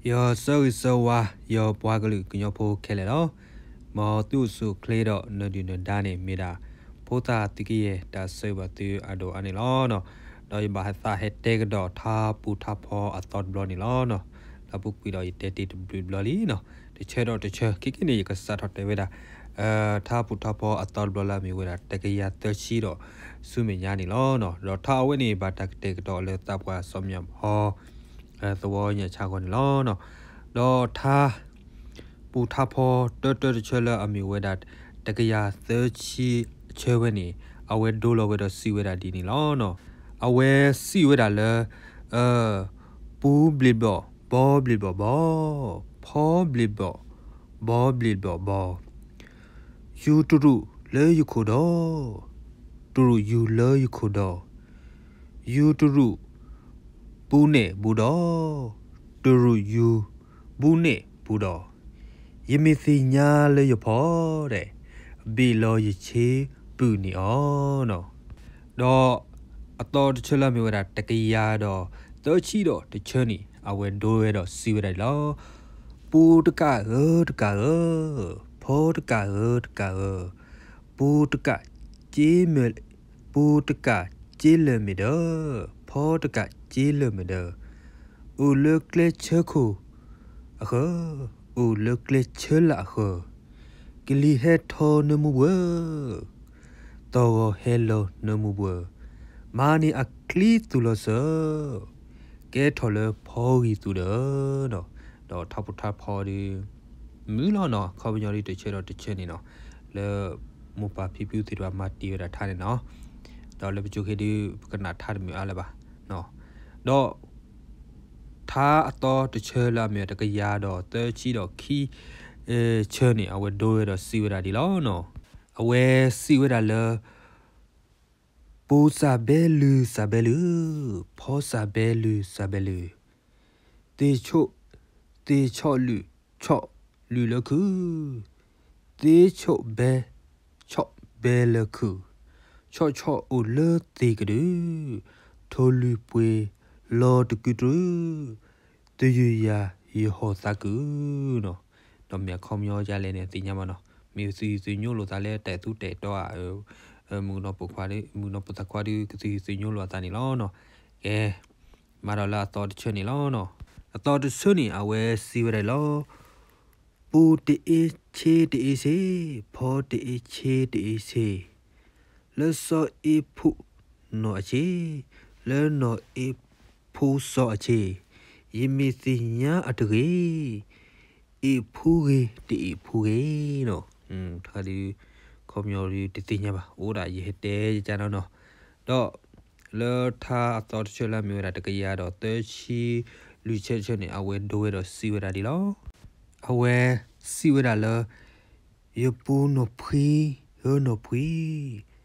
ယဆၢဂ့ၤဆၢဝါ ယပှၤကလုာ်ကညီဖိခဲလၢာ်လီၤ. မ်သုအိၣ်ဆူၣ်အိၣ်ချ့ဒီးနဒုၣ်နဒါန့ၣ် မ့ၢ်ဒၣ် ဖိသၣ်သုကယဲၢ် တၢ်ဆၢဂ့ၤဘၣ်သုအဒိၣ်အါန့ၣ်လီၤ. ဒီးယဘၣ်သးဟဲတဲကဒီးထါပူၤထါဖီအသီတဘျီန့ၣ်လီၤ. ဒီးပူၤကွံာ်ဒီးယတဲတ့ၢ်တဘျုးဘျီလံနီၤ, တဆၢဒီးတဆၢ ခဲကနံၣ်အံၤ ယကစးထီၣ်တဲဝဲဒၣ် ထါပူၤထါဖီအသီတဘျီလၢအမ့ၢ်ဝဲဒၣ် တကယၤသၢဆံဒီးဆူမဲာ်ညါန့ၣ်လီၤ. ဒီးထါအဝဲန့ၣ် ဘၣ်တၢ်ကတဲာ်ကတီၤလၢသးပှၢ်စီၤမၠၣ်ဖီ သဝီညၣ်ဆါဂီၢ်န့ၣ်လီၤ. ဒီးထါပူၤထါဖီတၢတၢတဆၢလၢအမ့ၢ်ဝဲဒၣ် တကယၤသၢဆံဆၢဝဲန့ၣ် အဝဲဒိလီၤဝဲဒီးစံးဝဲဒၣ်ဒ်န့ၣ်လီၤ. အဝဲစံးဝဲဒၣ်လၢ ပူၤဘျ့းဘီၣ် ဘီဘျ့းဘီၣ်ဘီ, ဖီဘျ့းဘီၣ် ဘီဘျ့းဘီၣ်ဘီ, ယူၤတရူးလၢယခိၣ်ဒီး, တရူးယူၤလၢယခိၣ်ဒီး, ယူၤတရူး ဘူးနဲၣ်ဘူးဒီး, တရူးယူၤ ဘူးနဲၣ်ဘူးဒီး, ယမ့ၢ်သ့ၣ်ညါလၢယဖီဒီး, ဘ့ၣ်လီၤယဆ့ပုၢ်န့ၢ်အီၤနီၤ. ဒီးအသီတဆၢလၢအမ့ၢ်ဝဲဒၣ် တကယၤဒီးသၢဆံဒီးတဆၢန့ၣ် အဝဲဒိဝဲဒီးစံးဝဲဒၣ်န့ၣ်လီၤ. ပူၤတကးဧၢတကးဧၢ, ဖီတကးဧၢတကးဧၢ, ပူၤတကး ပူၤတကးက့လၢာ်မ့ၢ်ဒၢ, ဖီတကးက့လၢာ်မ့ၢ်ဒၢ, အိၣ်လၢကျဲဆၢခိၣ်အဃၢၤ, အိၣ်လၢကျဲဆၢလာ်အဃၢၤ, ကလံၤဟဲထီၣ်နၢမူဘှၢ, သီၣ်ဂီၤဟဲလီၤနၢမူဘှၢ, မၤန့ၢ်အချံသူၣ်လီၤစၢၤ, ကဲထီၣ်လၢဖီဂံၢ်သူၣ်ဒၢနီၤ. ဒီးထါပူၤထါဖီဒီး မုာ်လီၤနီၤ, ခီပညီဒ်တဆၢဒီးတဆၢန့ၣ်နီၤ, လၢမိၢ်ပၢ်ဖံဖုသ့ၣ်တဖၣ်မၤတ့ၢ်ဝဲဒၣ်ထါန့ၣ်နီၤ. ဒီးလၢပစိၤခဲဒုး ပကနၣ်ထါတမုာ်အါလၢၤဘၣ်. ဒီး ထါအသီတဆၢလၢအမ့ၢ်တကယၤဒီးသၢဆံဒီးခံ ဆၢန့ၣ် အဝဲဒိဝဲဒီးစံးဝဲဒၣ်ဒ်လီၤနီၤ. အဝဲစံးဝဲဒၣ်လၢ ပူၤစၢ်ဘဲလုၢ်စၢ်ဘဲလုၢ်, ဖီစၢ်ဘဲလုၢ်စၢ်ဘဲလုၢ်, သ့ၣ်ဆိၣ် သ့ၣ်ဆီၣ်လုၢ်ဆီၣ်လုၢ်လၢခုၣ်, သ့ၣ်ဆိၣ်ဘဲ ဆီၣ်ဘဲလၢခုၣ်, ဆီၣ်ဆီၣ်အိၣ်လၢသ့ၣ်ကဒု, ထိၣ်လွံၢ်ပှ့ၤလီၤတကုတြူၢ်, တယုၢ်ယၤယဟီၣ်သးကုၢ်နီၤ. ဒီးမ့ၢ်အခီပညီဒ်လဲၣ်န့ၣ် သ့ၣ်ညါဘၣ်နီၤ, မ့ၢ်သုးယုၢ်သုးညိလိာ်သးလၢတၢ်သူၣ်တဲာ်တီဧါ, မုၣ်ကနီၤပိာ်ခွါဒီး မုၣ်ကနီၤပိာ်သးခွါဒီး ကသုးယုၢ်သုးညိလိာ်အသးန့ၣ်လီၤနီၤ. ကဲ မၤဒီးလၢအသီတဆၢန့ၣ်လီၤနီၤ. အသီတဆၢန့ၣ် အဝဲစံးဝဲဒၣ်လီၤ. ပူၤတအ့ဆ့တအ့ဆ့, ဖီတအ့ဆ့တအ့ဆ့, လၢစီၤအ့ဖူးနီၢ်အဆ့, လၢနီၢ်အ့ဖူးစီၤအဆ့, ယမ့ၢ်သ့ၣ်ညါအတဂ့ၤ, အ့ဖူးဂ့ၤတအ့ဖူးဂ့ၤနီၤ. တခါဒုး ခီပညီဒုးတသ့ၣ်ညါဘၣ်, အိၣ်ဒၣ်ယဟဲတဲယကၢ်နီၤနီၤ. ဒီး လၢထါအသီတဆၢလၢအမ့ၢ်ဝဲဒၣ် တကယၤဒီးသၢဆံလွံၢ်ဆၢတဆၢန့ၣ် အဝဲဒိဝဲဒီးစံးဝဲဒၣ်ဒ်လီၤ. အဝဲစံးဝဲဒၣ်လၢ ယပူၤနီၢ်ဖှံဧၢနီၢ်ဖှံ, ယဖီ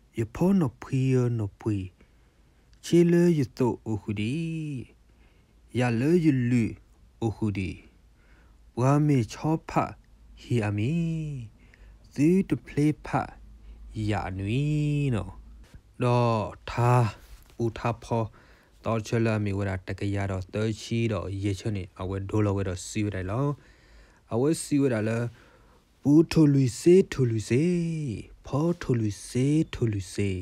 နီၢ်ဖှံဧၢနီၢ်ဖှံ, ဆ့လၢယသိးအိၣ်ဃုာ်ဒံး, ယၤလၢယလုၢ်အိၣ်ဃုာ်ဒံး, ပှၤမ့ၢ်ဆီဖးဟံၣ်အမံၤ, သုတဖျ့ဖးယၤအနွံနီၤ. ဒီးထါပူၤထါဖီ သီတဆၢလၢအမ့ၢ်ဝဲဒၣ် တကယၤဒီးသၢဆံဒီးယဲၢ်ဆၢန့ၣ် အဝဲဒိလီၤဝဲဒီးစံးဝဲဒၣ်လီၤ. အဝဲစံးဝဲဒၣ်လၢ ပူၤထိၣ်လွံၢ်စ့ထိၣ်လွံၢ်စ့, ဖီထိၣ်လွံၢ်စ့ထိၣ်လွံၢ်စ့,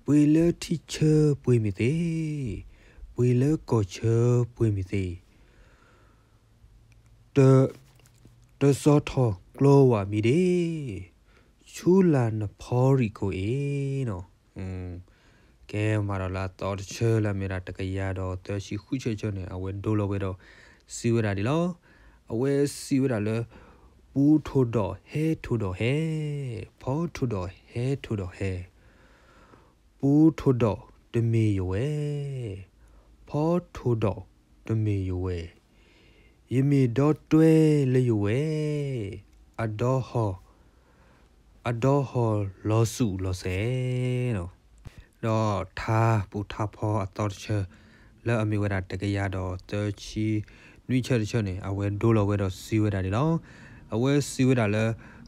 ပှ့ၤလၢထံဆၢပှ့ၤမ့ၢ်သ့, ပှ့ၤလၢကီၢ်ဆၢပှ့ၤမ့ၢ်သ့, တစီၤထီၣ်ကျီဝဲမံၤဒ့ၣ်, ဆူလၢ်နဖီရံၣ်ခိၣ်အ့ၤနီၤ. ကဲမၤဒီးလၢအသီတဆၢလၢအမ့ၢ်ဝဲဒၣ် တကယၤဒီးသၢဆံဃုဆၢတဆၢန့ၣ် အဝဲဒိလီၤဝဲဒီးစံးဝဲဒၣ်ဒ်လီၤ. အဝဲစံးဝဲဒၣ်လၢ ပူၤထိၣ်ဒီးဟဲထိၣ်ဒီးဟဲ, ဖီထိၣ်ဒီးဟဲထိၣ်ဒီးဟဲ, ပူၤထိၣ်ဒီးတမ့ၢ်ယဝဲ, ဖီထိၣ်ဒီးတမ့ၢ်ယဝဲ, ယမ့ၢ်ဒီတွဲလၢယဝဲ, အဒီဟီၣ် အဒီဟီၣ်လီၤစူၣ်လီၤစဲးနီၤ. ဒီးထါပူၤထါဖီအသီတဆၢ လၢအမ့ၢ်ဝဲဒၣ် တကယၤဒီးသၢဆံနွံဆၢတဆၢန့ၣ် အဝဲဒိလီၤဝဲဒီးစံးဝဲဒၣ်ဒ်လီၤ. အဝဲစံးဝဲဒၣ်လၢ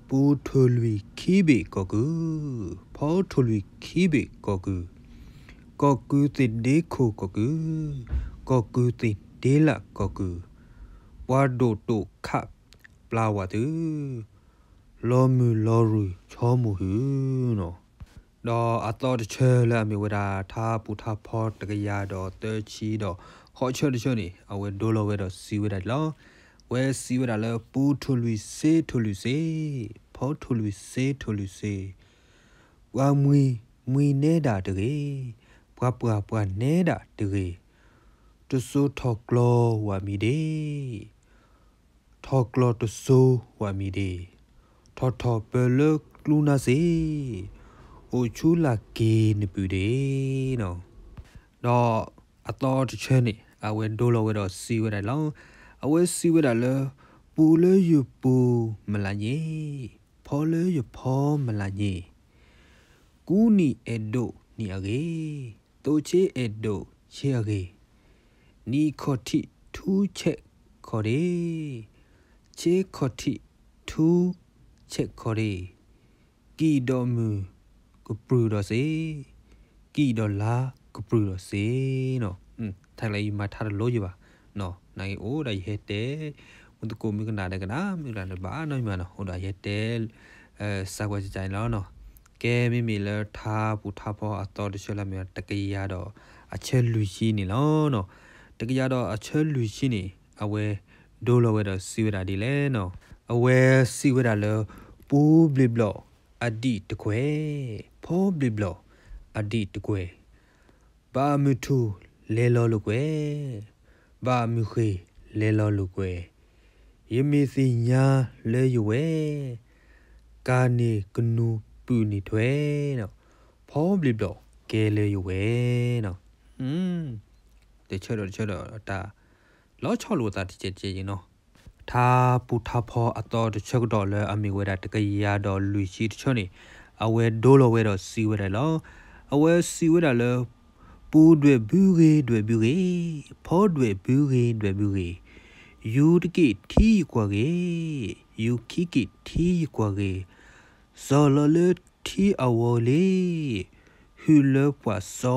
ပူၤထိၣ်လွံၢ်ခံဘ့ၣ်ကီၢ်ကုၢ်, ဖီထိၣ်လွံၢ်ခံဘ့ၣ်ကီၢ်ကုၢ်, ကီၢ်ကုၢ်သ့ၣ်ဒ့ခိၣ်ကီၢ်ကုၢ်, ကီၢ်ကုၢ်သ့ၣ်ဒ့လၣ်ကီၢ်ကုၢ်, ပှၤဒိၣ်တိာ်ခးပျၢ်ဝးသု, လီၤမုၢ်လီၤရူၢ်ဆီမိၢ်ဟုၣ်နီၤ. ဒီးအသီတဆၢလၢအမ့ၢ်ဝဲဒၣ် ထါပူၤထါဖီတကယၤဒီးသၢဆံဒီးဃိးဆၢတဆၢန့ၣ် အဝဲဒိလီၤဝဲဒီးစံးဝဲဒၣ်ဒ်လီၤ. ဝဲစံးဝဲဒၣ်လၢ ပူထူၣ်လွံၢ်စ့ထူၣ်လွံၢ်စ့, ဖီထူၣ်လွံၢ်စ့ထူၣ်လွံၢ်စ့, ပှၤမှံမှံနဲဒၣ်တဂ့ၤ, ပှၤပှၢ်ပှၢ်နဲဒၣ်တဂ့ၤ, တစိၤထီၣ်ကျီၤဝးမံၤဒ့ၣ်, ထီၣ်ကျီၤတစိၤဝးမံၤဒ့ၣ်, ထီၣ်ထီၣ်ပၢၤလၢကျူနါစ့, အိၣ်ဆူလာ်က့ၤနပုၢ်ဒ့ၣ်နီၤ. ဒီးအသီတဆၢန့ၣ် အဝဲဒိလီၤဝဲဒီးစံးဝဲဒၣ်လီၤ. အဝဲစံးဝဲဒၣ်လၢ ပူၤလၢယပူၤမလးည့, ဖီလၢယဖီမလးည့, ကူနံၣ်အဲၣ်ဒိးနံၣ်အဂ့ၢ်, သိးဆ့အဲၣ်ဒိးဆ့အဂ့ၢ်, နံၣ်ခီၣ်ထံးထူဆဲးခီၣ်ဒ့ၣ်, ဆ့ခီၣ်ထံးထူဆဲးခီၣ်ဒ့ၣ်, ကံၣ်ဒီးမုၢ်ကပြုၢ်ဒီးစ့, ကံၣ်ဒီးလါကပြုၢ်ဒီးစ့နီၤ. ထဲလၢယမၤထါတလိယဘၣ်နီၤ, နကအိၣ်ဒီးယဟဲတဲ မုၢ်သကိးမုၢ်ကနၣ်ဒီးကနၣ် မုၢ်ကနၣ်ဒီးဘၣ်နီတမံၤနီၤ, အိၣ်ဒီးယဟဲတဲ စးကွၢ်ကကန့ၣ်လီၤနီၤ. ကဲ မ့မ့ၢ်လၢထါပူၤထါဖီအသီတဆၢလၢအမ့ၢ်တကယၤဒီးအဆၢလွံၢ်ဆံန့ၣ်လီၤနီၤ. တကယၤဒီးအဆၢလွံၢ်ဆံန့ၣ် အဝဲဒိလီၤဝဲဒီးစံးဝဲဒၣ်ဒ်လဲၣ်နီၤ. အဝဲစံးဝဲဒၣ်လၢ ပူဘျ့းဘျီၣ်အဒံၣ်တကွဲၢ်, ဖီဘျ့းဘျီၣ်အဒံၣ်တကွဲၢ်, ဘၣ်မုၢ်ထူၣ်လဲၤလီၤလိာ်ကွဲၢ်, ဘၣ်မုၢ်ဃ့ၢ်လဲၤလီၤလိာ်ကွဲၢ်, ယမ့ၢ်သ့ၣ်ညါလၢယဝဲၢ်, ကၤန့ၢ်ကနူၤပုၢ်န့ၢ်ထွဲနီၤ, ဖီဘျ့းဘျီၣ်ကဲလၢယဝဲၢ်နီၤ. တဆၢဒီးတဆၢဒီးတၢ် လီၤဆီလိာ်သးတကဲးကဲးနီၤ. ထါပူၤထါဖီအသီတဆၢကတီၢ်လၢအမ့ၢ်ဝဲဒၣ်တကယၤဒီးလွံၢ်ဆံတဆၢန့ၣ် အဝဲဒိလီၤဝဲဒီးစံးဝဲဒၣ်လီၤ. အဝဲစံးဝဲဒၣ်လၢ ပူဒွဲၣ်ဘုဂ့ၤဒွဲၣ်ဘုဂ့ၤ, ဖီဒွဲၣ်ဘုဂ့ၤဒွဲၣ်ဘုဂ့ၤ, ယူၤတက့ၢ်ထံယကွၢ်ဂ့ၤ, ယူၤခံက့ၢ်ထံယကွၢ်ဂ့ၤ, စီၤလီၤလၢထံအဝီၤလ့ၤ, ဟုၣ်လၢပှၤစီ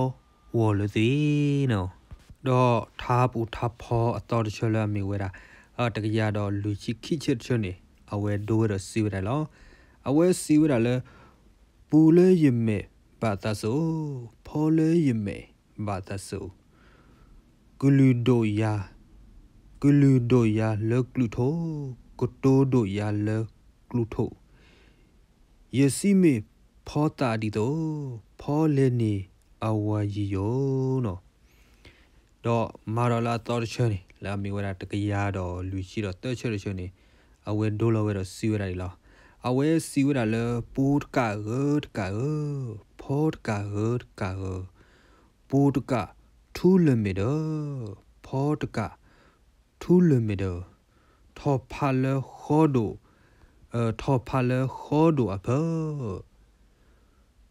ဝီၤလၢသ့နီၤ. ဒီးထါပူၤထါဖီအသီတဆၢလၢအမ့ၢ်ဝဲဒၣ် တကယၤဒီးလွံၢ်ဆံခံဆၢတဆၢန့ၣ် အဝဲဒိဝဲဒီးစံးဝဲဒၣ်လီၤ. အဝဲစံးဝဲဒၣ်လၢ ပူၤလၢယမဲာ်ဘၣ်သးစၢၤ, ဖီလၢယမဲာ်ဘၣ်သးစၢၤ, ကလုာ်ဒိၣ်ယၤ, ကလုာ်ဒိၣ်ယၤလၢကျူၢ်ထိး, ကတိၤဒိၣ်ယၤလၢကျူၢ်ထိး, ယစံးမ့ၢ်ဖီသးဒ်သိး, ဖီလဲၤန့ၢ်အဝၤယံၤယိာ်နီၤ. ဒီးမၤဒီးလၢအသီတဆၢန့ၣ် လၢအမ့ၢ်ဝဲဒၣ်တကယၤဒီးလွံၢ်ဆံဒီးသၢဆၢတဆၢန့ၣ် အဝဲဒိလီၤဝဲဒီးစံးဝဲဒၣ်ဒ်လီၤ. အဝဲစံးဝဲဒၣ်လၢ ပူၤတကးဧၢတကးဧၢ, ဖီတကးဧၢတကးဧၢ, ပူၤတကးထူလၢၢ်မဲာ်ဒၢ, ဖီတကးထူလၢၢ်မဲာ်ဒၢ, ထီၣ်ဖးလၢဃီဒိၣ်, ထီၣ်ဖးလၢဃီဒိၣ်အဖၢ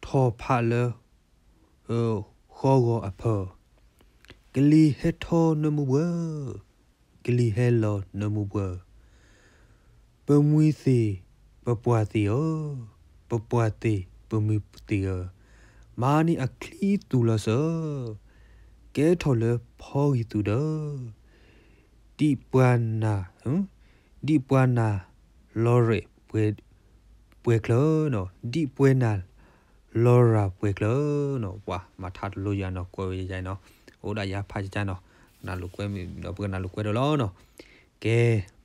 ထီၣ်ဖးလၢ ဃီဂီၤအဖၢ, ကလံၤဟဲထီၣ်နၢမူဘှၢ, ကလံၤဟဲလီၤနၢမူဘှၢ, ပမှံၤသ့ၣ်ပပှၢ်သ့ၣ်ဧၢ, ပပှၢ်သ့ၣ်ပမှံၤသ့ၣ်ဧၢ, မၤန့ၢ်အချံသူၣ်လီၤစၢ, ကဲထီၣ်လၢဖီဂံၢ်သူၣ်ဒၢ ဒံးပှၤနၤ, ဒံးပှၤနၤလီၤရဲၣ်ပှဲၤချၢ, ဒံးပှၤနၤလီၤရၤပှဲၤချၢနီၤ. ပှၤမၤထါတလိယၤနီၤ ကွဲးဝဲယၤနီၤ, အိၣ်ဒၣ်ယၤဖးယၤနီၤ, နၢ်လိာ်ကွဲမ့ၢ်ဒီးပကနၢ်လိာ်ကွဲဒီးလီၤနီၤ. ကဲ,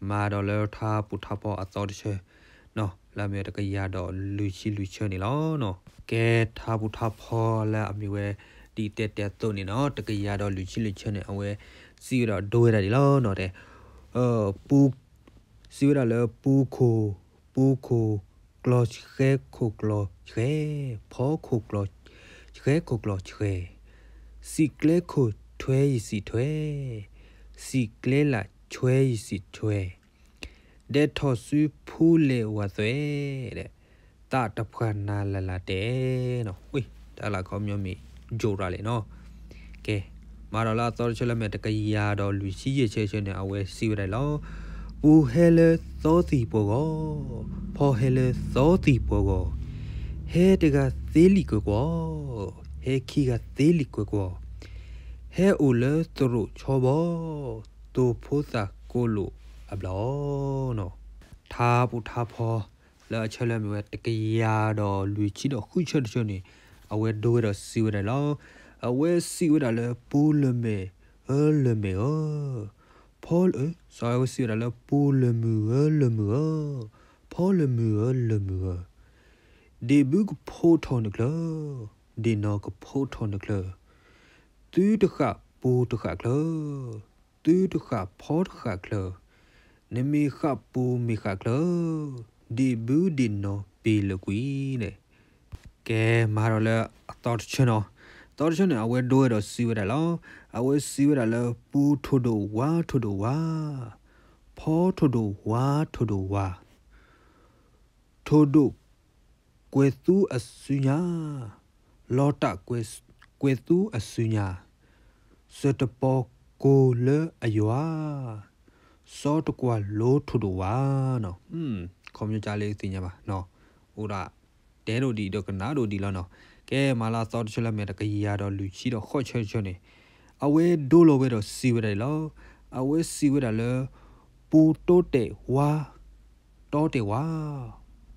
မၤဒီးလၢထါပူၤထါဖီအသီတဆၢ လၢအမ့ၢ်တကယၤဒီးလွံၢ်ဆံလွံၢ်ဆၢန့ၣ်လီၤနီၤ. ကဲ, ထါပူၤထါဖီလၢအမ့ၢ်ဝဲ ဒ်တဲတဲအသိးန့ၣ်နီၤ, တကယၤဒီးလွံၢ်ဆံလွံၢ်ဆၢန့ၣ် အဝဲစံးဝဲဒၣ်ဒိဝဲဒၣ်ဒ်လီၤနီၤ. တဲ ပူ စံးဝဲဒၣ်လၢ ပူခိၣ်, ပူခိၣ်ကျီၤ ဃဲခိၣ်ကျီၤဃဲ, ဖီခိၣ်ကျီၤ ဃဲခိၣ်ကျီၤဃဲ, စံးကျဲခိၣ်ထွဲယစံးထွဲ, စံးကျဲလၢ်ထွဲယစံးထွဲ, ဒဲးထီၣ်ဆူဖူလဲၣ်ဝၤသွဲ, သးတဖှၣ်နၤလၢ်လၢ်တဲနီၤ. တၢ်လၢခီပညီမ့ၢ် ယိၤရၤလဲၣ်နီၤ. ကဲ, မၤဒီးလၢအသီတဆၢလၢအမ့ၢ်တကယၤဒီးလွံၢ်ဆံယဲၢ်ဆၢတဆၢန့ၣ် အဝဲစံးဝဲဒၣ်လီၤ. ပူဟဲလၢသီသံၣ်ပှီၤဂီၤ, ဖီဟဲလၢသီသံၣ်ပှီၤဂီၤ, ဟဲတဂၤသ့လံာ်ကွဲၤကွီၤ, ဟဲခံဂၤသ့လံာ်ကွဲၤကွီၤ, ဟဲအိၣ်လၢသရိာ်ဆီဘီ, သိၣ်ဖိသၣ်ကိၣ်လိာ် တၢ်ဘျီနီၤ, ထါပူၤထါဖီ လၢအဆၢလၢအမ့ၢ်ဝဲတကယၤဒီးလွံၢ်ဆံဒီးဃုဆၢတဆၢန့ၣ်, အဝဲဒိဝဲဒီးစံးဝဲဒၣ်လီၤ. အဝဲစံးဝဲဒၣ်လၢပူလၢၢ်မဲာ်ဧၢလၢၢ်မဲာ်ဧၢ, ဖီလၢ, စီၤအဝဲစံးဝဲဒၣ်လၢပူလၢၢ်မုၢ်ဧၢလၢၢ်မုၢ်ဧၢ, ဖီလၢၢ်မုၢ်ဧၢလၢၢ်မုၢ်ဧၢ, ဒ့ၣ်ဘုကဖိးထီၣ်နချၢ, ဒ့ၣ်နီၢ်ကဖိးထီၣ်နချၢ, သုတဃၣ်ပူၤတဃၣ်ချၢ, သုတဃၣ်ဖီတဃၣ်ချၢ, နမ့ၢ်ဃၣ်ပူၤမ့ၢ်ဃၣ်ချၢ, ဒ့ၣ်ဘုဒ့ၣ်နီၢ်ပ့ၤလၢာ်ကွံာ်န့ၣ်, ကဲမၤဒီးလၢအသီတဆၢနီၤ, သီတဆၢန့ၣ် အဝဲဒိဝဲဒီးစံးဝဲဒၣ်လီၤ. အဝဲစံးဝဲဒၣ်လၢပူထိၣ်ဒိၣ်ဝါထိၣ်ဒိၣ်ဝါ, ဖီထိၣ်ဒိၣ်ဝါထိၣ်ဒိၣ်ဝါ, ထိၣ်ဒိၣ်ကွဲၤသူအစုညါ, လီၤတၢ်ကွဲၤသူအစုညါ, စၢၤတပီၤကိၢ်လၢအယွၤ, စီတကွၢ်လိထိၣ်ဒိၣ်ဝါနီၤ, ခီပညီကလဲသ့ၣ်ညါဘၣ်, အိၣ်ဒၣ်တဲဒိၣ်ဒံးဒီးကနၣ်ဒိၣ်ဒံးလီၤနီၤ. ကဲမၤလၢအသီတဆၢလၢအမ့ၢ်တကယၤဒီးလွံၢ်ဆံဒီးဃိးဆၢတဆၢန့ၣ်, အဝဲဒိလီၤဝဲဒီးစံးဝဲဒၣ်လီၤ. အဝဲစံးဝဲဒၣ်လၢ ပူတီတဲာ်ဝါ တီတဲာ်ဝါ,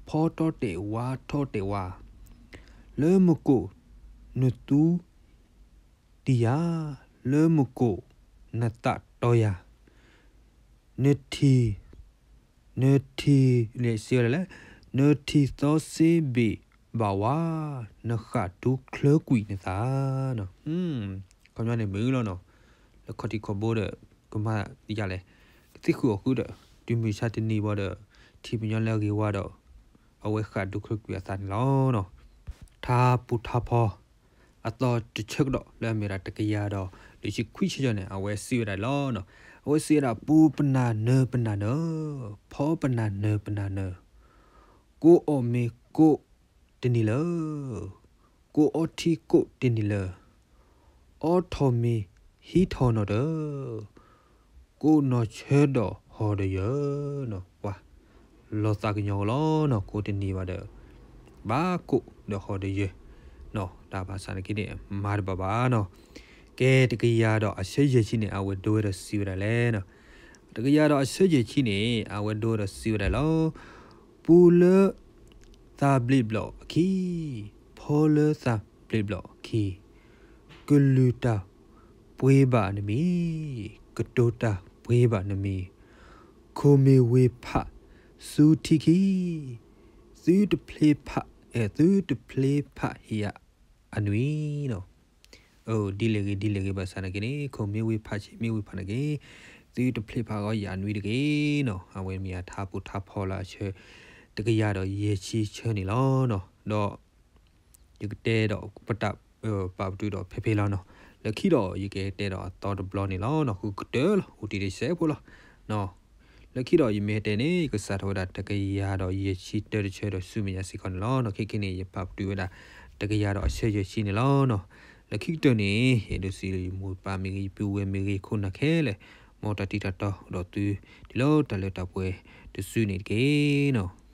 ဖီတီတဲာ်ဝါ, လၢမကိၣ်နသူတံၢ်ယၤ, လၢမကိၣ်နသးတီယၤ, နထံၣ်, နထံၣ်, လဲၤစံးဝဲဒၣ်လဲၣ်, နထံၣ်သီစ့ဘ့ၣ်ဘၣ်ဝါ, နဃၣ်ဒူချၢကွံာ်နသးနီၤ. ခီပညီန့ၣ်မုာ်လီၤနီၤ, လၢခီၣ်ထံးခီၣ်ဘိဒီး ကမၤဒ်လဲၣ်, ကသံၣ်ဃုာ်အီၤဃုာ်ဒီး တုၤမုၢ်ဆါတနံၤဘၣ်ဒီး ထံၣ်ပညီလၢအဂ့ၤဝါဒီး အဝဲဃၣ်ဒူချၢကွံာ်အသးန့ၣ်လီၤ. ထါပူၤထါဖီ အသီတဆၢကတီၢ်လၢအမ့ၢ်ဒၣ်တကယၤဒီးလွံၢ်ဆံခွံဆၢန့ၣ် အဝဲစံးဝဲဒၣ်လီၤ. အဝဲစံးဝဲဒၣ်ပူပနၢ်နၢၤပနၢ်နၢၤ, ဖီပနၢ်နၢၤပနၢ်နၢၤ, ကိးအီၣ်မ့ၤကိးတနံၤလၢ ကိးအီထံကိးတနံၤလၢ, အီထီၣ်မ့ၤဟံးထီၣ်နီၣ်တၢၢ်, ကိးနီၢ်ဆၢဒီးဟီၣ်ဒီးယၢၤနီၤ. ပှၤ လီၤသးကညီၤကလီၤနီၤ, ကိးတနံၤဘၣ်ဒီး ဘၣ်ကိးဒီးဟီၣ်ဒီးယၢၤနီၤ. တၢ်ဘၣ်ဆၣ်နာ်က့န့ၣ် မၤတဘၣ်ဘၣ်နီၤ. ကဲတကယၤဒီးအဆၢယဲၢ်ဆံန့ၣ် အဝဲဒိဝဲဒီးစံးဝဲဒၣ်လဲၣ်နီၤ. တကယၤဒီးအဆၢယဲၢ်ဆံန့ၣ် အဝဲဒိဝဲဒီးစံးဝဲဒၣ်လီၤ. ပူလၢသးဘျ့းဘျီၣ်အခံ, ဖီလၢသးဘျ့းဘျီၣ်အခံ, ကလုၢ်တၢ်ပှ့ၤဘၣ်နမံၤ, ကတိၤတၢ်ပှ့ၤဘၣ်နမံၤ, ခိၣ်မ့ၢ်ဝ့ၤဖးဆူထံခံ, သုတဖျ့ဖး, သုတဖျ့ဖးဟ့ၣ်ယၤအနွံနီၤ. ဒ်လဲၣ်ဂ့ၤ ဒ်လဲၣ်ဂ့ၤ ဘၣ်ဆၣ်နာ်က့န့ၣ် ခိၣ်မ့ၢ်ဝ့ၤဖးဆံးမ့ၢ်ဝ့ၤဖးနာ်က့ သုတဖျ့ဖးဂီၢ်ယၤနွံတဂ့ၤနီၤ. အဝဲမ့ၢ်အထါပူၤထါဖီလၢအဆၢ တကယၤဒီးယဲၢ်ဆံဆၢန့ၣ်လီၤနီၤ. ဒီး ယကတဲဒီးပတၢ်ပာ်ပတုာ်ဒီးဖဲဖဲလီၤနီၤ. လၢခံဒီးယကတဲဒီးအသီတဘျီန့ၣ်လီၤနီၤ. ဃုကတၢၢ်လီၤ အိၣ်တ့ၢ်တစဲးဖိလီၤနီၤ. လၢခံဒီးယမ့ၢ်ဟဲတဲန့ၣ် ယကစးထီၣ်ဝဲဒၣ်တကယၤဒီးယဲၢ်ဆံတၢတဆၢဒီးဆူမဲာ်ညါစ့ၢ်ကီးန့ၣ်လီၤနီၤ. ခဲခဲန့ၣ် ယပာ်ပတုာ်ဝဲဒၣ် တကယၤဒီးအဆၢယဲၢ်ဆံန့ၣ်လီၤနီၤ. လၢခံကတၢၢ်န့ၣ် ယဒိးစံးလၢယမိၢ်ပၢ်မ့ၢ်ဂ့ၤ ယပုၢ်ဝဲၢ်မ့ၢ်ဂ့ၤ ခိၣ်နၢ်ခဲလၢာ် မ်တၢ်တံၢ်တၢ်တီဒီးသု တုၤလၢတၢ်လၢတၢ်ပှဲၤတစုန့ၣ်တက့ၢ်နီၤ.